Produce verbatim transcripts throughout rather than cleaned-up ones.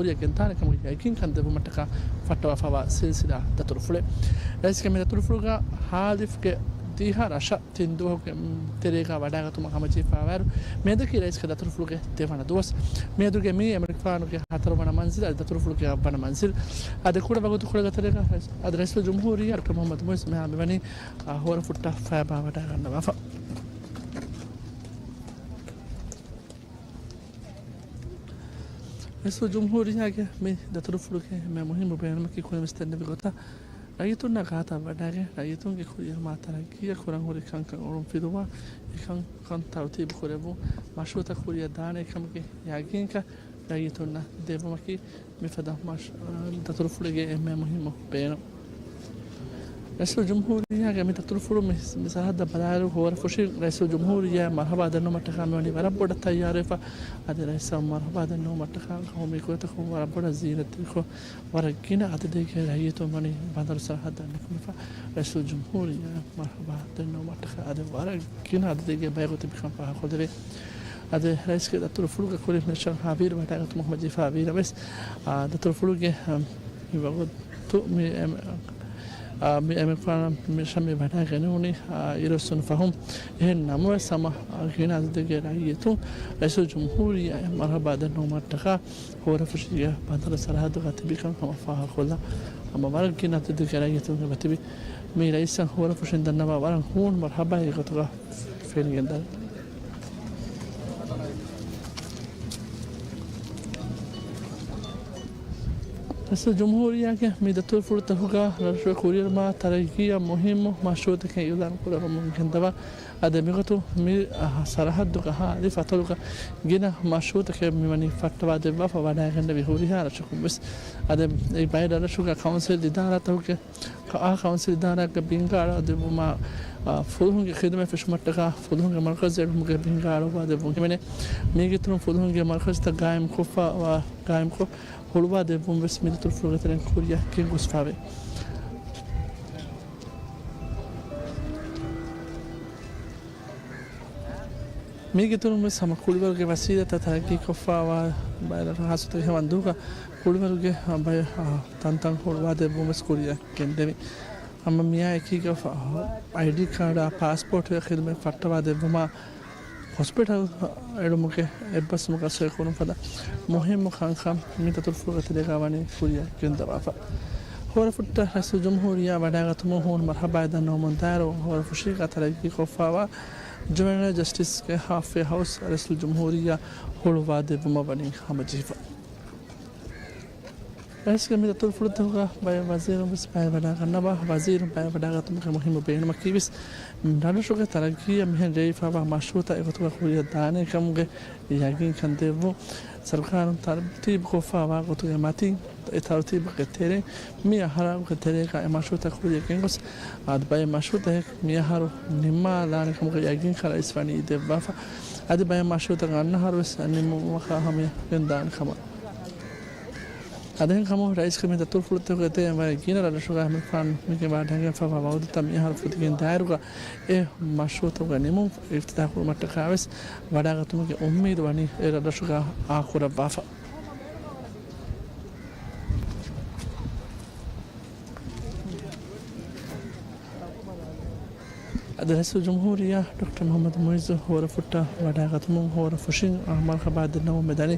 ކުރިއަށް ގެންދާނެ ކަމުގެ ޔަގީންކަން ދެއްވުމަށްޓަކާ ފައްޓަވާފައިވާ ސިލްސިލާ ދަތުރުފުޅެއް. ރައީސްގެ މި ދަތުރުފުޅުގަ ހާލިފްގެ ދިހަ ރަށަށް ތިން ދުވަހުގެ ތެރޭގަ ވަޑާގަތުމަށް ހަމަޖެހިފައިވާއިރު، މިއަދަކީ ރައީސްގެ ދަތުރުފުޅުގެ ދެވަނަ ދުވަސް. މިއަދުގެ މި އެމަނިކުފާނުގެ ހަތަރުވަނަ މަންޒިލް އަދި ދަތުރުފުޅުގެ އަށްވަނަ މަންޒިލް. އަދި ކުޑަ ވަގުތުކޮޅެއްގެ ތެރޭގަ ރައީސް، އަދި ރައީސުލްޖުމްހޫރިއްޔާ ޑޮކްޓަރ މުހައްމަދު މުއިއްޒު މިހާރު މިވަނީ، އާ، ހޯރަފުށްޓަށް ފައިބާ ވަޑާގަންނަވާފަ. ރައީސުލްޖުމްހޫރިއްޔާގެ މި ދަތުރުފުޅުގެ އެންމެ މުހިއްމު ބޭނުމަކީ ކުރިންވެސް ދެންނެވި ގޮތަށް ރައްޔިތުންނާ ގާތަށް ވަޑާގެން ރައްޔިތުންގެ ކުރިއަށް މާ ތަރައްގީއަށް ކުރަން ހުރި ކަންކަން އޮޅުންފިލުވާ، އެ ކަންކަން ތަރުތީބު ކުރެއްވުން، މަޝްރޫއުތައް ކުރިއަށް ދާނެ ކަމުގެ ޔަގީންކަން ރައްޔިތުންނަށް ދެއްވުމަކީ މިފަދަ މަޝް-، ދަތުރުފުޅުގެ އެންމެ މުހިއްމު ބޭނުން. ރައީސުލްޖުމްހޫރިއްޔާގެ މި ދަތުރުފުޅު މި، މި ސަރަހައްދަށް ބަލާއިރު ހޯރަފުށި ރައީސުލްޖުމްހޫރިއްޔާ މަރުހަބާ ދަންނަވުމަށްޓަކާ މިވަނީ ވަރަށް ބޮޑަށް ތައްޔާރުވެފަ. އަދި ރައީސަށް މަރުހަބާ ދަންނަވުމަށްޓަކާ ޤައުމީ ކުލަތަކުން ވަރަށް ބޮޑަށް ޒީނަތްތެރިކޮށް، ވަރަށް ގިނަ އަދަދެއްގެ ރައްޔިތުން ވަނީ ބަނދަރު ސަރަހައްދަށް ނިކުމެފަ. ރައީސުލްޖުމްހޫރިއްޔާ މަރުހަބާ ދަންނަވުމަށްޓަކާ އަދި ވަރަށް ގިނަ އަދަދެއްގެ ބަޔަކު ތިބިކަން ފާހަގަކޮށްލެވޭ. އަދި ރައީސްގެ ދަތުރުފުޅުގެ ކުރިން ނެޝަން ހާވީރު ވަޑާގަތުމަށް ހަމަޖެހިފައި ވީރަވެސް، އާ، ދަތުރުފުޅުގެ، އަ، މި ވަގުތު މި އެ-، އާ، މި އެމެނިކުފާނަށް މި ނެޝަން މި ވަޑާގެންނެވުނީ، އާ، އިރުއޮއްސުނު ފަހުން. އެހެން ނަމަވެސް ހަމަ ގިނަ އަދަދެއްގެ ރައްޔިތުން ރައީސުލްޖުމްހޫރިއްޔާއަށް މަރުހަބާ ދަންނަވުމަށްޓަކާ ހޯރަފުށީގެ ބަނދަރު ސަރަހައްދުގަ ތިބިކަން ހަމަ ފާހަގަކޮށްލާ. ހަމަ ވަރަށް ގިނަ އަދަދެއްގެ ރައްޔިތުން އެބަތިބި. މި ރައީސަށް ހޯރަފުށިން ދަންނަވާ ވަރަށް ހޫނު މަރުހަބާއެއް ގޮތުގަ ފެނިގެންދާނެ. ރައީސުލްޖުމްހޫރިއްޔާގެ މި ދަތުރުފުޅުތަކުގަ ރަށުގެ ކުރިއަށް މާ ތަރައްގީއަށް މުހިއްމު މަޝްރޫއުތަކެއް އިއުލާން ކުރައްވަމުން ގެންދަވާ. އަދި މިގޮތުން މި، އަ، ސަރަހައްދުގަ ހާލިފް އަތޮޅުގަ ގިނަ މަޝްރޫއުތަކެއް މިވަނީ ފައްޓަވާދެއްވާފަ ވަޑާގެންނެވި ހުރިހާ ރަށަކުން ވެސް. އަދި އެ ބައެއް ރަށްރަށުގަ ކައުންސިލް އިދާރާތަކުގެ އާ ކައުންސިލް އިދާރާއެއްގެ ބިންގާ އަޅާ ދެއްވުމާ، އާ، ފުލުހުންގެ ޚިދުމަތް ފެށުމަށްޓަކާ ފުލުހުންގެ މަރުކަޒު އެޅުމުގެ ބިންގާ އަޅުއްވާ ދެއްވުން ހިމެނޭ. މީގެއިތުރުން ފުލުހުންގެ މަރުކަޒުތައް ގާއިމްކޮށްފަ، އާ، ގާއިމްކޮށް ހުޅުވާ ދެއްވުން ވެސް މި ދަތުރުފުޅުގެ ތެރެއިން ކުރިއަށް ގެންގޮސްފައެވެ. މީގެއިތުރުން ވެސް ހަމަ ކުޅިވަރުގެ ވަސީލަތްތައް ތަރައްގީކޮށްފައިވާ ބައެއް ރަށު ހާއްސަކޮށް ހަމަ ދޫގަ ކުޅިވަރުގެ ބައެއް ތަންތަން ހުޅުވާ ދެއްވުން ވެސް ކުރިއަށް ގެންދެވި. ހަމަ މިއާ އެކީގަ އައިޑީ ކާޑާ ޕާސްޕޯޓް ޚިދުމަތް ފައްޓަވާ ދެއްވުމާ ހޮސްޕިޓަލް އެޅުމުގެ އެއްބަސްވުމުގަ ސޮއިކުރުން ފަދަ މުހިއްމު ކަންކަން މި ދަތުރުފުޅުގެ ތެރޭގަ ވަނީ ކުރިއަށް ގެންދަވާފަ. ހޯރަފުށި ރައީސުލްޖުމްހޫރިއްޔާ ވަޑާގަތުމުން ހޫނު މަރުހަބާއެއް ދަންނަވަމުންދާއިރު، ހޯރަފުށީގަ ތަރައްގީކޮށްފައިވާ ޖުވެނައިލް ޖަސްޓިސްގެ ހާލްފްވޭ ހައުސް ރައީސުލްޖުމްހޫރިއްޔާ ހުޅުވާ ދެއްވުމަށް ވަނީ ހަމަޖެހިފަ. ރައީސްގެ މި ދަތުރުފުޅުތަކުގަ ބައެއް ވަޒީރުން ވެސް ބައެއް ވަޑާގަންނަވާ. ވަޒީރުން ބައެއް ވަޑާގަތުމުގެ މުހިއްމު ބޭނުމަކީ ވެސް، ރަށްރަށުގެ ތަރައްގީއަށް މިހެން ރޭވިފައިވާ މަޝްރޫއުތައް އެގޮތުގަ ކުރިއަށް ދާނެ ކަމުގެ ޔަގީންކަން ދެއްވުން. ސަރުކާރުން ތަރުތީބުކޮށްފައިވާ ގޮތުގެ މަތިން، އެ ތަރުތީބުގެ ތެރެއިން މި އަހަރުގެ ތެރޭގަ އެ މަޝްރޫއުތައް ކުރިއަށް ގެންގޮސް، އަދި ބައެއް މަޝްރޫއުތަކެއް މި އަހަރު ނިންމާލާނެ ކަމުގެ ޔަގީންކަން ރައީސް ވަނީ ދެއްވާފަ. އަދި ބައެއް މަޝްރޫއުތައް އަންނަ އަހަރު ވެސް ނިންމުމަކާ ހަމަޔަށް ގެންދާނެ ކަމަށް. އަދި އެހެންކަމުން ރައީސްގެ މި ދަތުރުފުޅުތަކުގެ ތެރެއިން ވަރަށް ގިނަ ރަށްރަށުގައި އެމެރިކާނުން މިގެން ވަޑައިގެންފައިވާ ވައުދުތައް މިއަހަރު ފުދިގެން ދާއިރުގަ އެ މަޝްރޫއުތަކުގެ ނިމުން އިފްތިތާހު ކުރުމަށްޓަކާ ވެސް ވަޑާގަތުމުގެ އުއްމީދު ވަނީ އެ ރަށްރަށުގަ އާކުރައްވާފަ. އަދި ރައީސުލްޖުމްހޫރިއްޔާ ޑޮކްޓަރ މުހައްމަދު މުއިއްޒު ހޯރަފުށްޓަށް ވަޑާގަތުމުން ހޯރަފުށިން މަރުހަބާ ދަންނަވަމުން ދަނީ.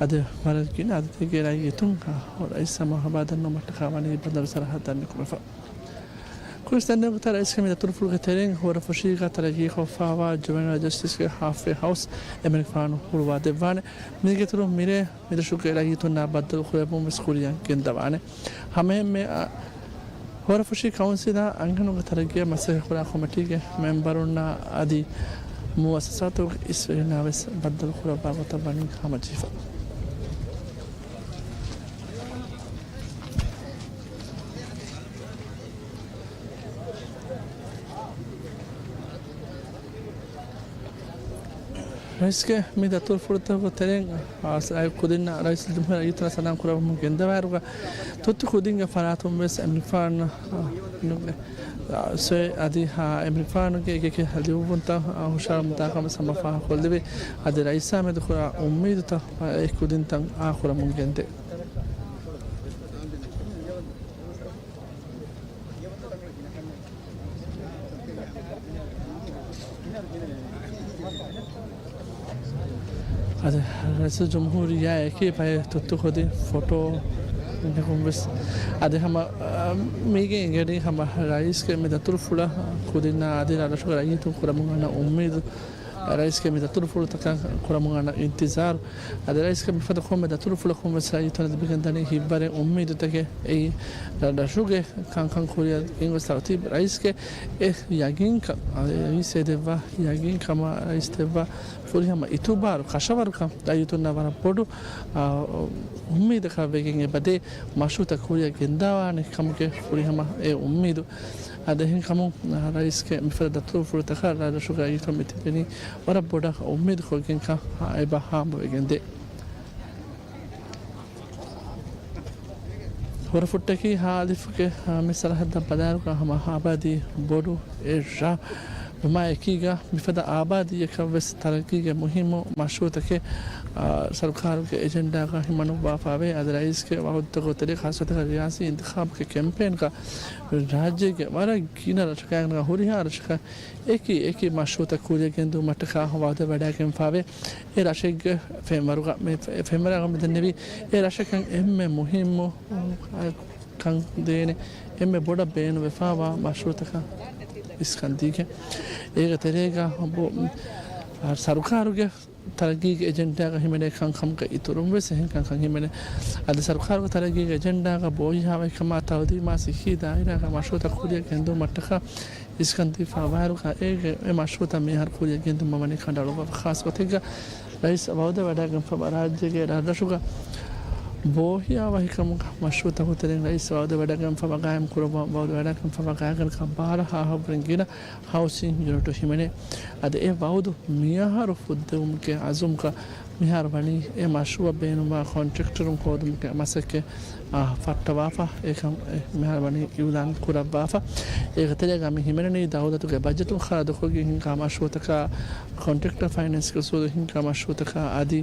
އަދި ވަރަށް ގިނަ އަދަދެއްގެ ރައްޔިތުން ރައީސަށް މަރުހަބާ ދަންނަވުމަށްޓަކާ ވަނީ ބަނދަރު ސަރަހައްދަށް ނިކުމެފަ. ކުރިންވެސް ދެންނެވި ގޮތަށް ރައީސްގެ މި ދަތުރުފުޅުގެ ތެރެއިން ހޯރަފުށީގަ ތަރައްގީކޮށްފައިވާ ޖުވެނައިލް ޖަސްޓިސްގެ ހާލްފްވޭ ހައުސް އެމެރިކާނުން ހުޅުވާ ދެއްވާނެ. މީގެއިތުރުން މިރޭ މިރަށުގެ ރައްޔިތުންނާ ބައްދަލުކުރެއްވުން ވެސް ކުރިއަށް ގެންދަވާނެ. ހަމައެހެންމެ، އަ، ހޯރަފުށި ކައުންސިލާ އަންހެނުންގެ ތަރައްގީއަށް މަސައްކަތްކުރާ ކޮމިޓީގެ މެމްބަރުންނާ އަދި މުއައްސަސާތުގެ އިސްވެރިންނާ ވެސް ބައްދަލުކުރައްވާ ގޮތަށް ވަނީ ހަމަޖެހިފަ. ރައީސްގެ މި ދަތުރުފުޅުތަކުގެ ތެރެއިން، އާ، ކުދިންނަށް ރައީސުލްޖުމްހޫރިއްޔާ ރައްޔިތުންނާ ސަލާމް ކުރައްވަމުން ގެންދަވާއިރުގަ، ތުއްތު ކުދިންގެ ފަރާތުން ވެސް އެމެރިކާން، އާ، ސޮއެ އަދި، އާ، އެމެރިކާނުގެ އެކި އެކި ލިޔުއްވުންތައް، އާ، ހުށަހަޅަމުންދާ ކަމަށް ހަމަ ފާހަގަކޮށްލެވި. އަދި ރައީސާ މެދު ކުރާ އުއްމީދުތައް، އާ، އެ ކުދިންތައް އާކުރަމުން ގެންދޭ. އަދި ރައީސުލްޖުމްހޫރިއްޔާ އެކީ ބައެއް ތުއްތު ކުދިން ފޮޓޯ އިނގެގުން ވެސް އަދި ހަމަ، އަ، މީގެ އިނގެނީ ހަމަ ރައީސްގެ މި ދަތުރުފުޅަށް ކުދިންނާ އަދި ރަށުގެ ރައްޔިތުން ކުރަމުން އަންނަ އުއްމީދު، ރައީސްގެ މި ދަތުރުފުޅުތަކަށް ކުރަމުން އަންނަ އިންތިޒާރު، އަދި ރައީސްގެ މިފަދަ ކޮންމެ ދަތުރުފުޅަކުން ވެސް ރައްޔިތުން ލިބިގެން ދަނީ ހިތްވަރެއް އުއްމީދުތަކެއް. އެއީ ރަށުގެ ކަންކަން ކުރިއަށް ގެންގޮސް ތަރުތީބު ރައީސްގެ އެ ޔަގީންކަން، އަ، ރައީސް އެ ދެއްވާ ޔަގީންކަމާ ރައީސް ދެއްވާ ފުރިހަމަ އިތުބާރު ކަށަވަރުކަން ރައްޔިތުންނަށް ވަރަށް ބޮޑު، އާ، އުއްމީދަކަށް ވެގެން އެބަދޭ މަޝްރޫއުތައް ކުރިއަށް ގެންދާވާނެ ކަމުގެ ފުރިހަމަ އެ އުއްމީދު. އަދި އެހެންކަމުން، އާ، ރައީސްގެ މިފަދަ ދަތުރުފުޅުތަކަށް ރަށްރަށުގެ ރައްޔިތުން މި ތިބެނީ ވަރަށް ބޮޑަށް އުއްމީދު ކޮށްގެންކަން އެބަ ހާމަވެގެންދޭ. ހުރަފުއްޓަކީ ހާލިފްގެ، އާ، މި ސަރަހައްދަށް ބަލާއިރުގަ ހަމަ އާބާދީ ބޮޑު އެއް ރަށް. ވުމާއެކީގަ މިފަދަ އާބާދީއަކަށް ވެސް ތަރައްގީގެ މުހިއްމު މަޝްރޫއުތަކެއް، އާ، ސަރުކާރުގެ އެޖެންޑާގަ ހިމަނުއްވާފާވޭ. އަދި ރައީސްގެ ވައުދުތަކުގެ ތެރޭގަ ޚާއްޞަތަކަށް ރިޔާސީ އިންތިޚާބުގެ ކެމްޕޭންގަ ރާއްޖޭގެ ވަރަށް ގިނަ ރަށަކާގެން ހުރިހާ ރަށަކަށް އެކި އެކި މަޝްރޫއުތައް ކުރިއަށް ގެންދިއުމަށްޓަކާ ވައުދެއް ވަޑައިގެންފާވޭ. އެ ރަށެއްގެ ފެންވަރުގަ، މި ފެ-، ފެންވަރާގަ މިދެންނެވީ އެ ރަށަކަށް އެންމެ މުހިއްމު، އާ، ކަން ދޭނެ އެންމެ ބޮޑަށް ބޭނުންވެފާވާ މަޝްރޫއުތަކަށް އިސްކަން ދީގެން. އޭގެ ތެރޭގަ ބޮ-، އާ، ސަރުކާރުގެ ތަރައްގީގެ އެޖެންޑާގަ ހިމެނޭ ކަންކަމުގެ އިތުރުން ވެސް އެހެން ކަންކަން ހިމެނޭ. އަދި ސަރުކާރުގެ ތަރައްގީގެ އެޖެންޑާގަ ބޯހިޔާވަހިކަމާ ތައުލީމާ ސިއްހީ ދާއިރާގަ މަޝްރޫއުތައް ކުރިއަށް ގެންދިއުމަށްޓަކާ އިސްކަން ދީފާވާއިރުގަ އޭގެ އެ މަޝްރޫއުތައް މިހާރު ކުރިއަށް ގެންދިއުމަށް ވަނީ ކަނޑައަޅުއްވާފަ. ޚާއްޞަ ގޮތެއްގަ ރައީސް ވައުދެއް ވަޑައިގެންފަވާ ރާއްޖޭގެ ރަށްރަށުގަ ބޯހިޔާވަހިކަމުގެ މަޝްރޫއުތަކުގެ ތެރެއިން ރައީސް ވައުދެއް ވަޑައިގެންފަވާ ގާއިމް ކުރައްވާ ވައުދެއް ވަޑައިގެންފަވާ ގާތްގަނޑަކަށް ބާރަ ހާހަށްވުރެން ގިނަ ހައުސިން ޔުނިޓު ހިމެނޭ. އަދި އެ ވައުދު މިއަހަރު ފުއްދެވުމުގެ އަޒުމްގަ މިހާރު ވަނީ އެ މަޝްރޫއަށް ބޭނުންވާ ކޮންޓްރެކްޓަރުން ހޯދުމުގެ މަސައްކަތް، އާ، ފައްޓަވާފަ. އެކަން އެ މިހާރު ވަނީ އިއުލާން ކުރައްވާފަ. އޭގެ ތެރޭގަ މި ހިމެނެނީ ދައުލަތުގެ ބަޖެޓުން ޚަރަދުކޮށްގެން ހިންގާ މަޝްރޫއުތަކާ، ކޮންޓްރެކްޓަރ ފައިނޭންސްގެ އުސޫލުން ހިންގާ މަޝްރޫއުތަކާ އަދި،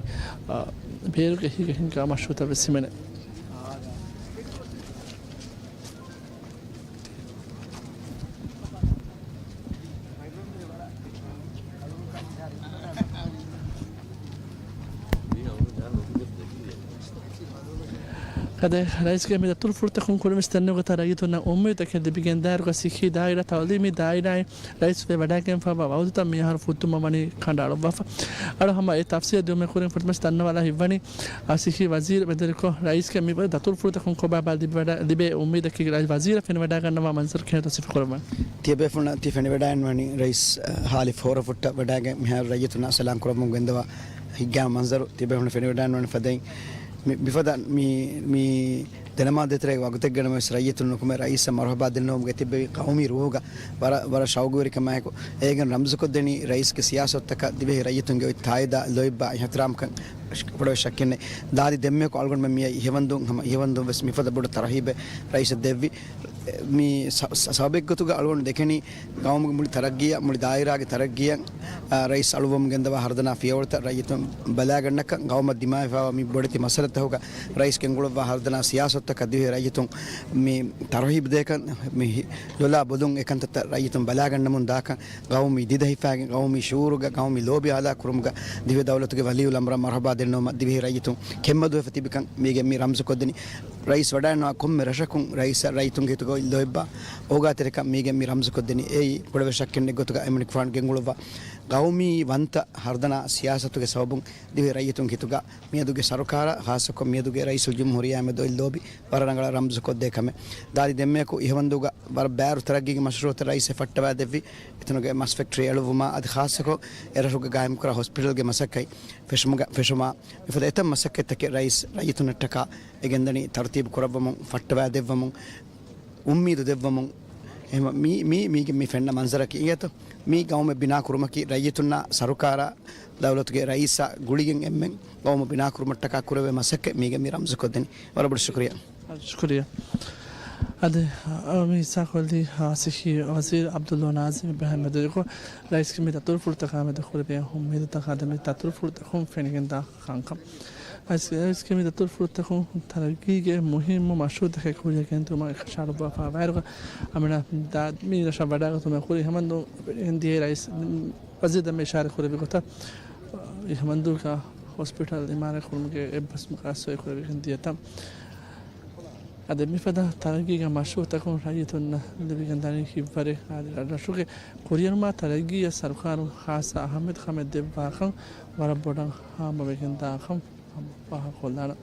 އާ، ބޭރުގެ އެހީގަ ހިންގާ މަޝްރޫއުތައް ވެސް ހިމެނޭ. އަދި ރައީސްގެ މި ދަތުރުފުޅުތަކުން ކުރިންވެސް ދެންނެވި ގޮތަށް ރައްޔިތުންނަށް އުއްމީދުތަކެއް ލިބިގެން ދާއިރުގަ ސިއްހީ ދާއިރާ، ތައުލީމީ ދާއިރާއިން ރައީސް ވެ ވަޑައިގެންފަވާ ވައުދުތައް މިއަހަރު ފުއްދުމަށް ވަނީ ކަނޑައަޅުއްވާފަ. އަޅު ހަމަ އެ ތަފްސީލް ދިއުމެއް ކުރިން ފުރަތަމަ ދަންނަވާލާ ހިތްވަނީ، އާ، ސިއްހީ ވަޒީރު މެދުވެރިކޮށް، ރައީސްގެ މި ދަތުރުފުޅުތަކުން ކޮބާ ލިބިވަޑަ-، ލިބޭ އުއްމީދަކީ ރައީސް ވަޒީރަށް ފެނިވަޑައިގަންނަވާ މަންޒަރު ކިހިނެއްތޯ ސިފަކުރައްވަން. ތިޔަބޭފުޅުންނަށް ތި ފެނިވަޑައިގަންނަވަނީ ރައީސް، އަ، ހާލިފް ހޯރަފުއްޓަށް ވަޑައިގެން މިހާރު ރައްޔިތުންނާ ސަލާން ކުރަމުން ގެންދަވާ ހިތްގައިމު މަންޒަރު ތިޔަބޭފުޅުން ފެނިވަޑައިގަންނަވަނީ ފަދައިން. މި-، މިފަދަ މި-، މި ދެނަމާދު ދޭތެރޭގެ ވަގުތެއްގަ ނަމަވެސް ރައްޔިތުން ނުކުމެ ރައީސަށް މަރުހަބާ ދެންނެވުމުގެ ތިއްބެވި ޤައުމީ ރޫހުގަ ވަރަށް، ވަރަށް ޝައުގުވެރިކަމާއެކު، އޭގެން ރަމްޒުކޮށްދެނީ ރައީސްގެ ސިޔާސަތުތަކަށް ދިވެހި ރައްޔިތުންގެ އޮތް ތާއީދާ ލޯތްބާ އިޙްތިރާމްކަން ކުޑަވެސް ޝައްކެއްނެތް. ދާދި ދެންމެއަކު އަޅުގަނޑުމެން މިއައީ އިހެވަންދުން ހަމަ އިހެވަންދުން ވެސް މިފަދަ ބޮޑު ތަރުހީބެއް ރައީސަށް ދެއްވި. މި ސަ-، ސަ-، ސަބަބެއްގޮތުގަ އަޅުގަނޑު ދެކެނީ ގައުމުގެ މުޅި ތަރައްގީއަށް، މުޅި ދާއިރާގެ ތަރައްގީއަށް، އާ، ރައީސް އަޅުއްވަމުން ގެންދަވާ ހަރުދަނާ ފިޔަވަޅުތައް ރައްޔިތުން ބަލާގަންނަކަން، ގައުމަށް ދިމާވެފައިވާ މި ބޮޑެތި މައްސަލަތަކުގަ ރައީސް ގެންގުޅުއްވާ ހަރުދަނާ ސިޔާސަތުތަކަށް ދިވެހި ރައްޔިތުން މި ތަރުހީބު ދޭކަން، މި ހި-، ލޮލާ ބޮލުން އެކަންތައްތައް ރައްޔިތުން ބަލާގަންނަމުން ދާކަން، ގައުމީ ދިދަހިފައިގެން ގައުމީ ޝުޢޫރުގަ ގައުމީ ލޯބި އާލާ ކުރުމުގަ ދިވެހި ދައުލަތުގެ ވަލީއުލްއަމްރަށް މަރުހަބާ ދެންނެވުމަށް ދިވެހި ރައްޔިތުން ކެތްމަދުވެފަ ތިބިކަން މީގެ މި ރަމްޒުކޮށްދެނީ. ރައީސް ވަޑައިންނަވާ ކޮންމެ ރަށަކުން ރައީސަށް ރައްޔިތުންގެ ހިތުގައި ލޯތްބާ އޯގާތެރިކަން މީގެ މި ރަމްޒުކޮށްދެނީ. އެއީ ކުޑަވެސް ޝައްކެއްނެތް ގޮތުގަ އެމަނިކުފާނު ގެންގުޅުއްވާ ގައުމީ ވަންތަ ހަރުދަނާ ސިޔާސަތުގެ ސަބަބުން ދިވެހި ރައްޔިތުންގެ ހިތުގަ މިއަދުގެ ސަރުކާރާ ޚާއްޞަކޮށް މިއަދުގެ ރައީސުލްޖުމްހޫރިއްޔާ މެދު އޮތް ލޯބި ވަރަށް ރަނގަޅަށް ރަމްޒުކޮށްދޭ ކަމެއް. ދާދި ދެންމެއަކު އިހެވަންދޫގަ ވަރަށް ބައިވަރު ތަރައްގީގެ މަޝްރޫޢުތައް ރައީސް އެ ފައްޓަވައިދެއްވި. އެތަނުގެ މަސް ފެކްޓަރީ އެޅުއްވުމާ އަދި ޚާއްޞަކޮށް އެރަށުގަ ގާއިމްކުރާ ހޮސްޕިޓަލްގެ މަސައްކަތް ފެށުމުގަ-، ފެށުމާ މިފަދަ އެތައް މަސައްކަތްތަކެއް ރައީސް ރައްޔިތުންނަށްޓަކާ އެ ގެންދަނީ ތަރުތީބު ކުރައްވަމުން، ފައްޓަވައިދެއްވަމުން، އުއްމީދު ދެއްވަމުން. އެހެން މީ، މީ، މީގެ މި ފެންނަ މަންޒަރަކީ އިނގޭތޯ؟ މީ ގައުމެއް ބިނާ ކުރުމަކީ ރައްޔިތުންނާ ސަރުކާރާ ދައުލަތުގެ ރައީސާ ގުޅިގެން އެންމެން ގައުމު ބިނާ ކުރުމަށްޓަކާ ކުރެވޭ މަސައްކަތް މީގެ މި ރަމްޒުކޮށްދެނީ. ވަރަށް ބޮޑަށް ޝުކުރިއްޔާ. ޝުކުރިއްޔާ. އަދި، އަ، މި ހިއްސާކޮށްލީ، އަ، ސިއްހީ ވަޒީރު ޢަބްދުﷲ ނާޒިމް އިބްރާހިމް މެދުވެރިކޮށް، ރައީސްގެ މި ދަތުރުފުޅުތަކާ މެދު ކުރެވޭ އުއްމީދުތަކާ އަދި މި ދަތުރުފުޅުތަކުން ފެނިގެންދާ ކަންކަން. ރައީސް، ރައީސްގެ މި ދަތުރުފުޅުތަކުން ތަރައްގީގެ މުހިއްމު މަޝްރޫޢުތަކެއް ކުރިއަށް ގެންދިއުމަށް އެކަށައަޅުއްވާފައިވާއިރުގަ، އަމިނާ ދާ މި ރަށަށް ވަޑައިގަތުމަށް ކުރި ހަމަންދު އެންޑީއޭ ރައީސް ވަޒީރު ދެންމެ އިޝާރާތް ކުރެއްވި ގޮތަށް، އެ ހަމަންދޫގަ ހޮސްޕިޓަލް އިމާރާތް ކުރުމުގެ އެއްބަސްމަގު އައްސަވައި ކުރެވިގެން ދިޔަ ތަން. އަދި މިފަދަ ތަރައްގީގެ މަޝްރޫއުތަކުން ރައްޔިތުންނަށް ލިބިގެންދަނީ ހިތްވަރެއް. އަދި ރަށްރަށުގެ ކުރިއެރުމާ ތަރައްގީއަށް ސަރުކާރުން ޚާއްޞަ އަހައްމިޔަތުކަމެއް ދެއްވާކަން ވަރަށް ބޮޑަށް ހާމަވެގެންދާކަން ފާހަގަކޮށްލާނަން.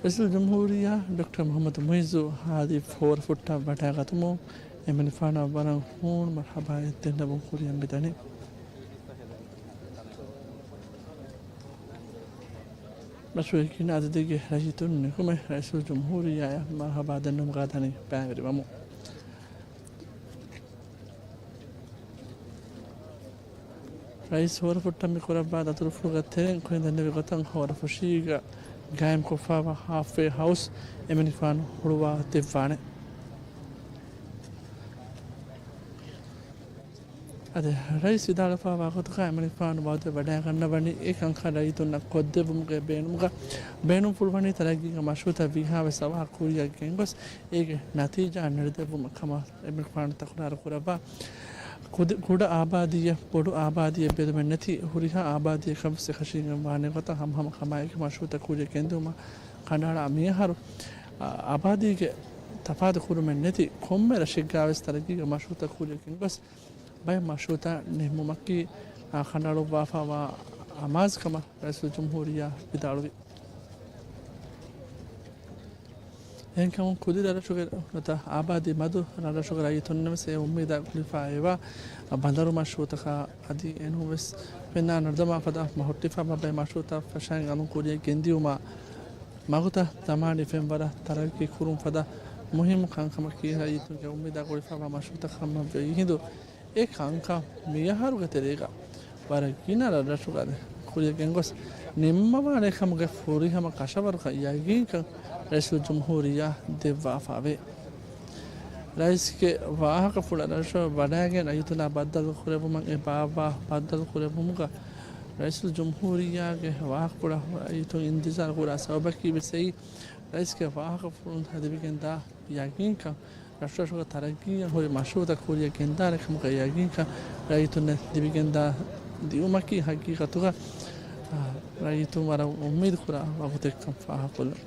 ރައީސުލްޖުމްހޫރިއްޔާ ޑޮކްޓަރ މުޙައްމަދު މުޢިއްޒު ހާދި ހޯރަފުއްޓަށް ވަޑައިގަތުމުން އެމަނިކުފާނަށް ވަރަށް ހޫނު މަރުޙަބާއެއް ދެންނެވުން ކުރިއަށް މިދަނީ. ރަށުގެ ގިނަ އަދަދެއްގެ ރައްޔިތުން ނިކުމެ ރައީސުލްޖުމްހޫރިއްޔާއަށް މަރުޙަބާ ދެންނެވުމުގަ ދަނީ ބައިވެރިވަމުން. ރައީސް ހޯރަފުއްޓަށް މި ކުރައްވާ ދަތުރުފުޅުގެ ތެރެއިން ކުރިން ދެންނެވި ގޮތަށް ހޯރަފުށީގަ ގާއިމްކޮށްފައިވާ ހާފްވޭ ހައުސް އެމަނިކުފާނު ހުޅުވާ ދެއްވާނެ. އަދި ރައީސް ވިދާޅުވެފައިވާ ގޮތުގަ އެމަނިކުފާނު ވައުދެއް ވަޑައިގަންނަވަނީ އެ ކަންކަން ރައްޔިތުންނަށް ކޮށްދެއްވުމުގެ ބޭނުމުގަ ބޭނުންފުޅުވަނީ ތަރައްގީގެ މަޝްރޫއުތައް ވީހާވެސް އަވަހަށް ކުރިއަށް ގެންގޮސް އޭގެ ނަތީޖާ ނެރެދެއްވުމަށް ކަމަށް އެމަނިކުފާނު ތަކުރާރު ކުރައްވާ. ކުދި-، ކުޑަ އާބާދީއެއް، ބޮޑު އާބާދީއެއް ބެލުމެއް ނެތި ހުރިހާ އާބާދީއަކަށް ވެސް އެކަށީގެން ވާނެ ގޮތަށް ހަމަހަމަ ކަމާއެކު މަޝްރޫއުތައް ކުރިއަށް ގެންދިއުމަށް ކަނޑައަޅާ މިއަހަރު، އާ، އާބާދީގެ ތަފާތު ކުރުމެއް ނެތި ކޮންމެ ރަށެއްގަ ވެސް ތަރައްގީގެ މަޝްރޫއުތައް ކުރިއަށް ގެންގޮސް ބައެއް މަޝްރޫއުތައް ނިންމުމަކީ، އާ، ކަނޑައަޅުއްވާފައިވާ އަމާޒު ކަމަށް ރައީސުލްޖުމްހޫރިއްޔާ ވިދާޅުވި. އެހެންކަމުން ކުދި ރަށްރަށުގެ ނުވަތަ އާބާދީ މަދު ރަށްރަށުގެ ރައްޔިތުންނަށް ވެސް އެ އުއްމީދާ ގުޅިފައިވާ ބަނދަރު މަޝްރޫއުތަކާ އަދި އެނޫން ވެސް ފެންނާ ނަރުދަމާ ފަދަ މަހުއްޓިފައިވާ ބައެއް މަޝްރޫއުތައް ފަށައިގެން އަލުން ކުރިއަށް ގެންދިއުމާ މަގުތައް ދަމާނީ ފެންވަރަށް ތަރައްގީ ކުރުން ފަދަ މުހިއްމު ކަންކަމަކީ ރައްޔިތުންގެ އުއްމީދާ ގުޅިފައިވާ މަޝްރޫއުތައް ކަމަށްވެ އެހިނދު އެ ކަންކަން މިއަހަރުގެ ތެރޭގަ ވަރަށް ގިނަ ރަށްރަށުގަ ކުރިއަށް ގެންގޮސް ނިންމަވާނެ ކަމުގެ ފުރިހަމަ ކަށަވަރުކަން ޔަގީންކަން ރައީސުލްޖުމްހޫރިއްޔާ ދެއްވާފައިވޭ. ރައީސްގެ ވާހަކަފުޅަށް ރަށު ވަޑައިގެން ރައްޔިތުންނާ ބައްދަލު ކުރެއްވުމަށް އެ ބާއްވާ ބައްދަލު ކުރެއްވުމުގަ ރައީސުލްޖުމްހޫރިއްޔާގެ ވާހަކަފުޅަށް ރައްޔިތުން އިންތިޒާރު ކުރާ ސަބަބަކީ ވެސް އެއީ ރައީސްގެ ވާހަކަފުޅުން ލިބިގެންދާ ޔަގީންކަން، ރަށުރަށުގެ ތަރައްގީއަށް ހުރި މަޝްރޫއުތައް ކުރިއަށް ގެންދާނެ ކަމުގެ ޔަގީންކަން ރައްޔިތުންނަށް ލިބިގެންދާ ދިއުމަކީ ހަގީގަތުގަ، އާ، ރައްޔިތުން ވަރަށް އުއްމީދު ކުރާ ވަގުތެއްކަން ފާހަގަކޮށްލަން.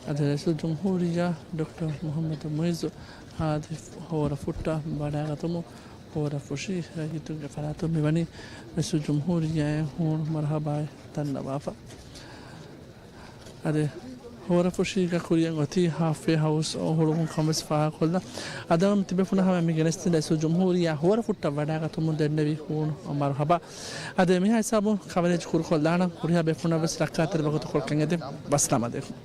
އަދި ރައީސުލްޖުމްހޫރިއްޔާ ޑޮކްޓަރ މުޙައްމަދު މުޢިއްޒު ހާދި ހޯރަފުއްޓަށް ވަޑައިގަތުމުން ހޯރަފުށީ ރައްޔިތުންގެ ފަރާތުން މިވަނީ ރައީސުލްޖުމްހޫރިއްޔާއަށް ހޫނު މަރުޙަބާއެއް ދަންނަވާފަ. އަދި ހޯރަފުށީގަ ކުރިއަށް އޮތީ ހާފްވޭ ހައުސް ހުޅުވުން ކަމަށް ވެސް ފާހަގަކޮށްލަން. އަދި އަޅުގަނޑު ތިބޭފުޅުންނާ ހަމަޔަށް މި ގެނެސްދިން ރައީސުލްޖުމްހޫރިއްޔާ ހޯރަފުއްޓަށް ވަޑައިގަތުމުން ދެންނެވި ހޫނު މަރުޙަބާ. އަދި މިހާ ހިސާބުން ކަވަރޭޖް ކުރުކޮށްލާނަން. ހުރިހާ ބޭފުޅުންނަށް ވެސް ރައްކާތެރި ވަގުތުކޮޅަކަށް އެދެން. ވައްސަލާމް ޢަލައިކުމް.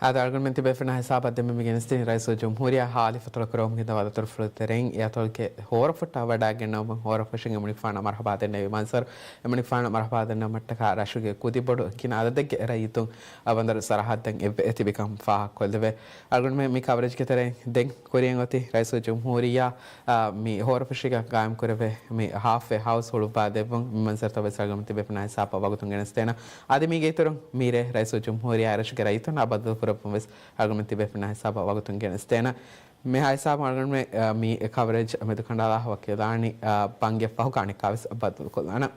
އާދެ، އަޅުގަނޑުމެން ތިބޭފުޅުންނާ ހިސާބަށް ދެންމެ މި ގެނެސްދިނީ ރައީސުލްޖުމްހޫރިއްޔާ ހާލި ފަތުރު ކުރެވުމުގެ ދަތުރުފުޅު ތެރެއިން އެ އަތޮޅުގެ ހޯރަފުއްޓަށް ވަޑައިގެންނެވުމުން ހޯރަފުށިން އެމަނިކުފާނަށް މަރުޙަބާ ދެންނެވި މަންޒަރު. އެމަނިކުފާނަށް މަރުޙަބާ ދެންނެވުމަށްޓަކާ ރަށުގެ ކުދިބޮޑު ގިނަ އަދަދެއްގެ ރައްޔިތުން އަ، ބަނދަރު ސަރަހައްދަށް އެއްވެ ތިބިކަން ފާހަގަކޮށްލެވޭ. އަޅުގަނޑުމެން މި ކަވަރޭޖްގެ ތެރެއިން ދެން ކުރިއަށް އޮތީ ރައީސުލްޖުމްހޫރިއްޔާ، އަ، މި ހޯރަފުށީގަ ގާއިމް ކުރެވޭ މި ހާފްވޭ ހައުސް ހުޅުއްވާ ދެއްވުން. މި މަންޒަރުތައް ވެސް އަޅުގަނޑުމެން ތިބޭފުޅުންނާ ހިސާބަށް ވަގުތުން ގެނެސްދޭނަން. އަދި މީގެ އިތުރުން މީރޭ ރައީސުލްޖުމްހޫރިއްޔާ އެރަށުގެ ރައްޔިތުންނާ ބައްދަލު ކުރެއްވުން ވެސް އަޅުގަނޑުމެން ތިބޭފުޅުންނާ ހިސާބަށް ވަގުތުން ގެނެސްދޭނަން. މިހާ ހިސާބުން އަޅުގަނޑުމެން، އަ، މި ކަވަރޭޖް މެދުކަނޑާލާ ވަކިވެލާނީ، އަ، ބަންގެއަށްފަހު ކާނެ ކާވެސް ބައްދަލުކޮށްލާނަން.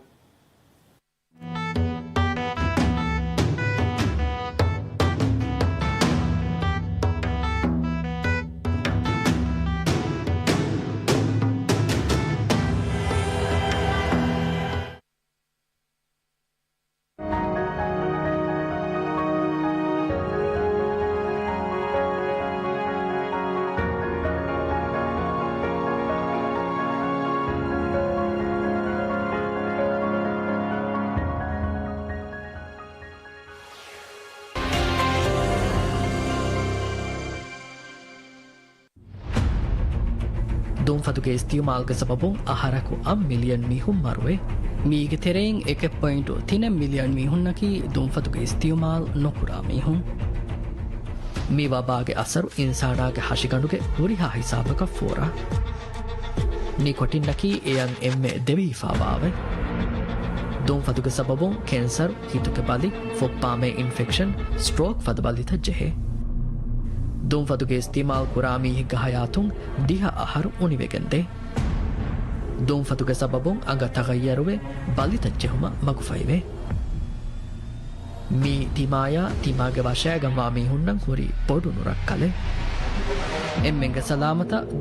ދުންފަތުގެ އިސްތިއުމާލްގެ ސަބަބުން އަހަރަކު އަށް މިލިއަން މީހުން މަރުވޭ. މީގެ ތެރެއިން އެކެއް ޕޮއިންޓު ތިނެއް މިލިއަން މީހުންނަކީ ދުންފަތުގެ އިސްތިއުމާލް ނުކުރާ މީހުން. މި ވަބާގެ އަސަރު އިންސާނާގެ ހަށިގަނޑުގެ ހުރިހާ ހިސާބަކަށް ފޯރާ. ނިކޮޓިންއަކީ އެޔަށް އެންމެ ދެވިހިފާވާ އަވަށް. ދުންފަތުގެ ސަބަބުން ކެންސަރު، ހިތުގެ ބަލި، ފުއްޕާމޭ އިންފެކްޝަން، ސްޓްރޯކް ފަދަ ބަލިތައް ޖެހޭ. ދުންފަތުގެ އިސްތިއުމާލް ކުރާ މީހެއްގެ ހަޔާތުން ދިހަ އަހަރު އުނިވެގެންދޭ. ދުންފަތުގެ ސަބަބުން އަނގަ ތަޣައްޔަރުވެ، ބަލިތައް ޖެހުމަށް މަގުފަހިވޭ. މީ ތިމާޔާ ތިމާގެ ވަށައިގަންވާ މީހުންނަށް ހުރި ބޮޑު ނުރައްކަލެއް. އެންމެންގެ ސަލާމަތަށް